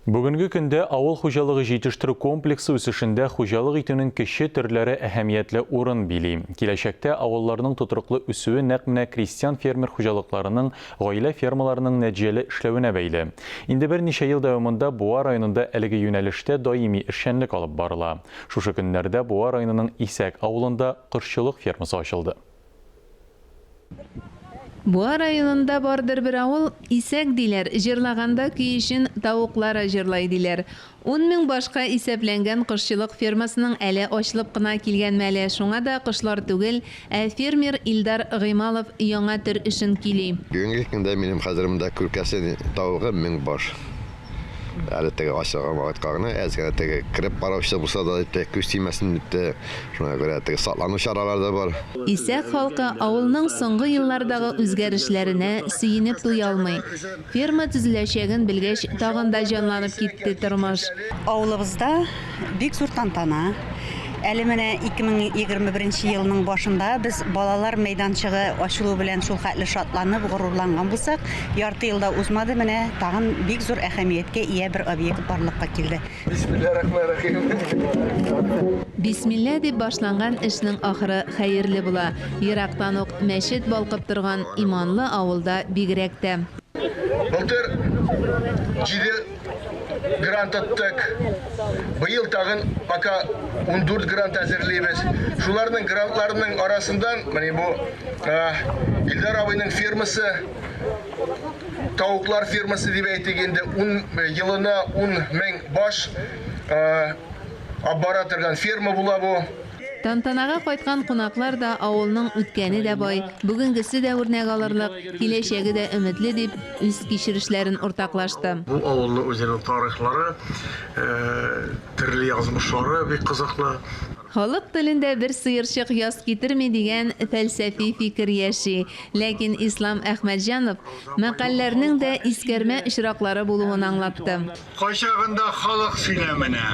Бүгенге көндә авыл хуҗалыгы җитештерү комплексы үсешендә хуҗалык итүнең кече төрләре әһәмиятле урын били. Киләчәктә авылларның тотрыклы үсүе нәкъ менә крестьян-фермер хуҗалыкларының, гаилә фермаларының нәтиҗәле эшләвенә бәйле. Инде берничә ел дәвамында Буа районында әлеге юнәлештә даими эшчәнлек алып барыла. Шушы көннәрдә Буа районының Исәк авылында кошчылык фермасы ачылды. Буа районында бардыр бер авыл, Исәк диләр, җырлаганда көй өчен тавыклары җырлай диләр. 10 мең башка исәпләнгән кошчылык фермасының әле ачылып кына килгән мәле, шуңа да кошлар түгел, ә фермер Илдар Гыймалов яңа төр эшен көйли. Бүгенге көндә минем хәзер монда күркәсе тавыгы 1000 баш. Әле теге ачылган вакытка гына әз генә теге кереп караучы булса да дип тә күз тимәсен дип тә, шуңа күрә теге саклану чаралары да бар. Исәк халкы авылның соңгы еллардагы үзгәрешләренә сөенеп туя алмый. Ферма төзеләчәген белгәч, тагын да җанланып китте тормыш. Авылыбызда бик зур тантана. Әле менә 2021 елның башында без балалар мәйданчыгы ачылу белән шул хәтле шатланып, горурланган булсак, ярты ел да узмады, менә тагын бик зур әһәмияткә ия бер объект барлыкка килде. Бисмилла-рахман-рахим. Бисмилла дип башланган эшнең ахыры хәерле була. Ерактан ук мәчет балкып торган иманлы авылда бигрәк тә. Былтыр 7 грант оттык. Быел тагын пока 14 грант әзерлибез. Шуларның грантларының арасындан менә бу Илдар абыйның фермасы, тавыклар фермасы дип әйтик инде, 10 елына 10 мең баш бара торган ферма була бу. Тантанага кайткан кунаклар да авылның үткәне дә бай, бүгенгесе дә үрнәк алырлык, киләчәге дә өметле дип үз кичерешләрен уртаклашты. Бу авылның үзенең тарихлары, төрле язмышлары бик кызыклы. Халык телендә бер сыерчык яз китерми дигән фәлсәфи фикер яши. Ләкин Ислам Әхмәтҗанов мәкальләрнең дә искәрмә очраклары булуын аңлатты. Кайчагында халык сөйләменә,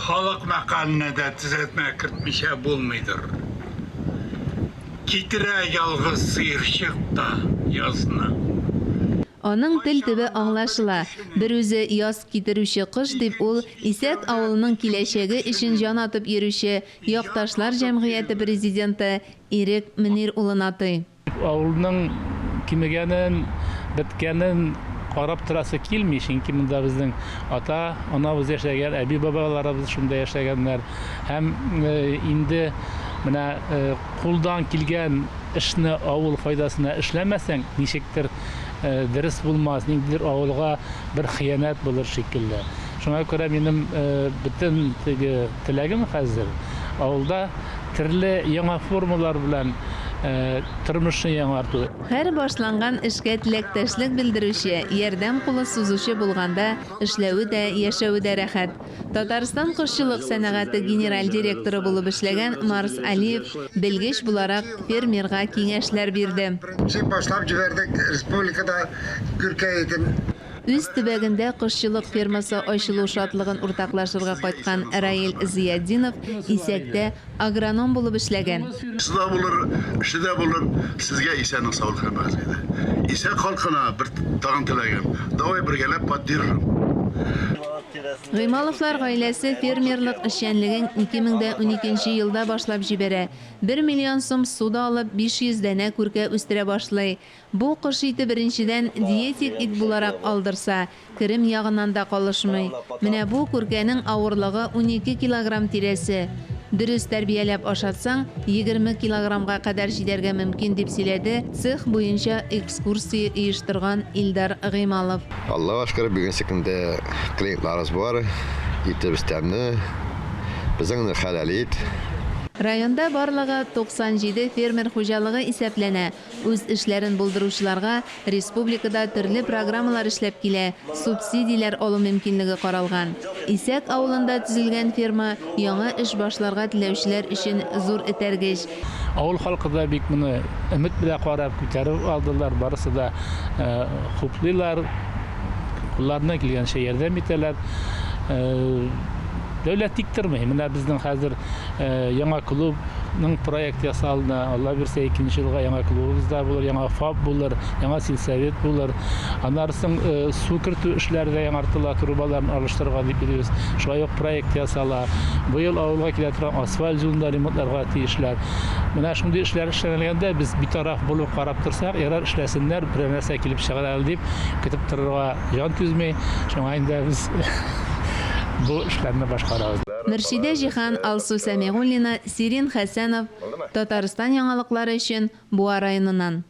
халык мәкаленә дә төзәтмә кертмичә булмыйдыр. Китерә ялгыз сыерчык та язны. Аның тел төбе аңлашыла. Берүзе яз китерүче кош дип ул Исәк авылының киләчәге өчен җан атып йөрүче Якташлар җәмгыяте президенты Ирек Мөнир улын атый. Авылның кимегәнен, беткәнен карап торасы килми, чөнки монда безнең ата, анабыз яшәгән, әби бабаларыбыз шунда яшәгәннәр. Һәм инде менә кулдан килгән эшне авыл файдасына эшләмәсәң, ничектер дөрес булмас, ниндидер авылга бер хыянәт булыр шикелле. Шуңа күрә минем бөтен теге теләгем хәзер авылда Төрле яңа формалар белән тормышны яңарту. Һәр башланган эшкә теләктәшлек белдерүче, ярдәм кулы сузучы булганда, эшләве дә, яшәве дә рәхәт. Татарстан кошчылык сәнәгате генераль директоры булып эшләгән Марс Алиев, белгеч буларак, фермерга киңәшләр бирде. Беренче башлап җибәрдек республикада күркә итен. Үз төбәгендә кошчылык фермасы ачылу шатлыгын уртаклашырга кайткан Раил Зыятдинов Исәктә агроном булып эшләгән. Эше дә булыр, эше дә булыр, сезгә исәнлек саулык һәм бәхет иде. Исәк халкына бер тагын теләгем, давай бергәләп поддержим. Гыймаловлар гаиләсе фермерлык эшчәнлеген 2012 нче елда башлап җибәрә. Бер миллион сум ссуда алып, 500 данә күркә үстерә башлый. Бу кош ите беренчедән диетик ит буларак алдырса, керем ягыннан да калышмый. Менә бу күркәнең авырлыгы 12 килограмм тирәсе. Дөрес тәрбияләп ашатсаң, 20 килограммга кадәр җитәргә мөмкин, дип сөйләде цех буенча экскурсия оештырган Илдар Гыймалов. Аллага шөкер, бүгенге көндә клиентларыбыз бар, итебез тәмле, безнең хәләл ит. Районда барлыгы 97 фермер хуҗалыгы исәпләнә. Үз эшләрен булдыручыларга республикада төрле программалар эшләп килә, субсидияләр алу мөмкинлеге каралган. Исәк авылында төзелгән ферма яңа эш башларга теләүчеләр өчен зур этәргеч. Авыл халкы да бик моны өмет белән карап, күтәреп алдылар, барысы да хуплыйлар, кулларыннан килгәнчә ярдәм итәләр. Дәүләт тик тормый. Менә безнең хәзер яңа клуб. Клубның проект ясалына, Алла бирсә, икенче елга яңа клубыбыз да булыр, яңа ФАП булыр, яңа сельсовет булыр. Аннары соң су кертү эшләре дә яңартыла, трубаларын алыштырырга дип йөрибез. Шулай ук проект ясала. Быел авылга килә торган асфальт юлын да ремонтларга тиешләр. Менә шундый эшләр эшләнелгәндә без битараф булып карап торсак, ярар эшләсеннәр, берәр нәрсә килеп чыгар әле дип көтеп торырга җан түзми. Шуңа инде без бу эшләрне башкарабыз. Мөршидә Җиһан, Алсу Сәмигуллина, Сирин Хәсәнов, Татарстан яңалыклары өчен Буа районыннан.